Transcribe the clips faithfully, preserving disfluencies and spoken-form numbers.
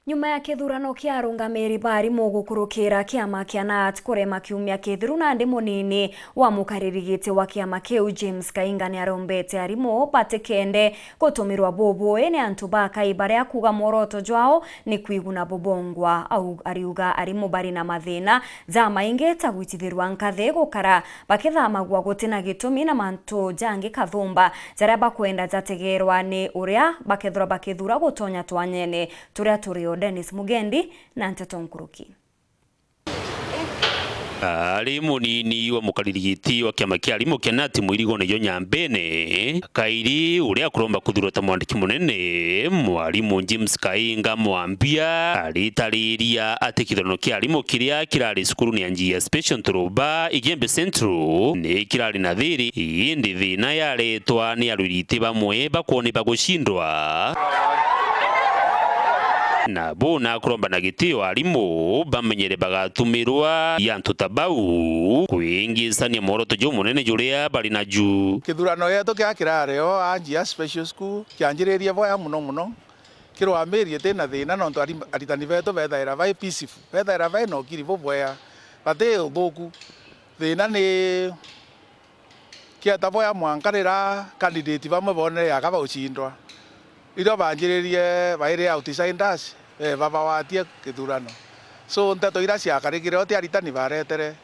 Nyuma ya kithurano kia arungamiri ba arimu gukurukira kiama kia nat kurema kiumia kithiru, nandi munini wa mukariri giti wa kiama kiu James Kainga niarombete arimu batikende gutumirwa bubui ni antu ba kai baria kuuga mworoto jwao ni kwiguna bubongwa. Au-, ariuga arimu bari na mathina jamaingi ta gwitithirwa nkathi, gukara bakithamagwa gutina gitumi na mantu jangi kathumba jaria bakwenda jategerwa ni uria bakethirwa bakithura gutonya twanyene turia turi o. Dennis Mugendi na nteto nkuruki. Ari munini wa mukariri giti wa kiama kia arimu kia nat mwirigone jwa Nyambene, kairi uria akuromba kuthurwa ta mwandiki munene, mwarimu James Kainga Mwambia, aritariria ati kithurano kia arimu kiria kirari cukurune ya Njia Special Nturuba, Igembe Central, ni kirari na thiri, indi thina yaretwa ni arwiriti bamwe bakwoni bagucindwa. Na bu nakuromba na gitio arimu bamenyere bagatumirwa i antu ta bau kwingisania mworoto jumunene juria bari naju. Kithurano gietu kia kirari o a Njia Special School kianjiririe bwega muno muno. Kirwambirie ti na thina nontu ari-, aritani betu bethaira bai peaceful, bethaira bai na ukiri bubwega, bati uthuku. Thina ni kieta bwega mwanka riria candidate bamwe boonere aka baucindwa. Riria banjiririe bairi outsiders, eh, babawatie kithurano. So, nteto iria ciakarikire o ti aritani baretere,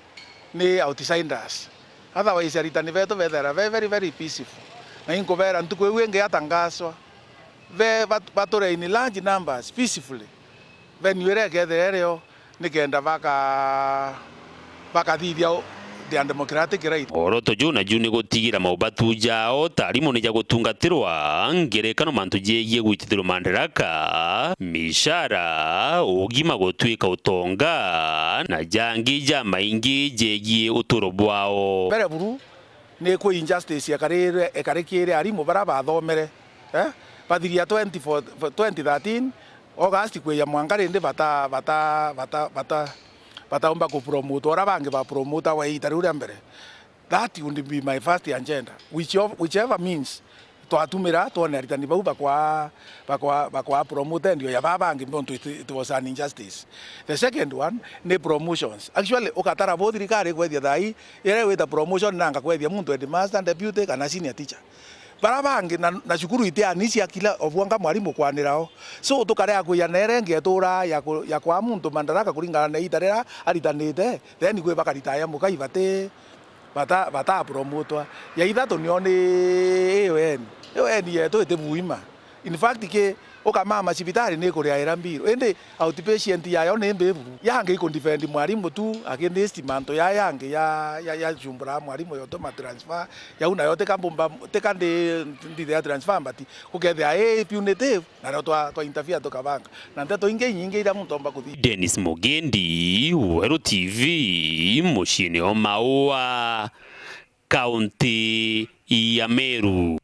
ni outsiders. Otherwise, aritani betu bethaira be very, very peaceful. Na inkubera ntuku iu ingi yatangaswa, be bat-, bature in large numbers, peacefully. Venue iria ikethira irio nikenda baka-, bakathithia u-, their democratic right. Mworoto juu naju ni gutigira maubatu jao ta arimu ni ja gutungatirwa, ngerekano mantu jegie gwitithirwa mandaraka, mishara, ugima gutwika utonga, na jangi jamaingi jegie uturo bwao. Mbere buru, ni kwi injustice ekarire-, ekarikire arimu bara bathomere, eh? Bathiria twenty four, twenty thirteen, August kwija mwanka rindi bata-, bata-, bata-, bata-, bataumba kupromotwa uria bangi bapromotagwa iita riu ria mbere. That would be my first agenda. Which of-, whichever means twatumira twone aritani bau bakwa-, bakwa-, bakwa promoted ndio ya baa bangi, nontu it, it was an injustice. The second one ni promotions. Actually, ukatara bo thirikari ikwethia thaa ii, iria igwita promotion nanga kwethia muntu headmaster, deputy, kana senior teacher. Bara bangi na, na cukuru itiani ciakila obwonga mwarimu kwanira o. So, tukarega kwija na iria ingi etura ya ku-, ya kwaa muntu mandaraka kuringana na iita riria aritanite, then kwi bakaritaya mukai bati-, bata-, batapromotwa. Ya ithatu nio ni A O N. A O N yetu itibuima. In fact, ki ukamama cibitari ni kuriaira mbiru. Indi outpatient yayo ni mbibu. Yangi ikundefend mwarimu tu against mantu ya yangi ya, ya, ya cumbura mwarimu yotuma transfer. Yau nayo tika mbumba, tika ndi, ndithia transfer, but gukethia i punitive, nario twa, twa interfere tukabanga. Na nteto ingi inyingi iria muntu omba kuthi. Dennis Mugendi, Weru T V, muciini o Maua, kaunti ya Meru.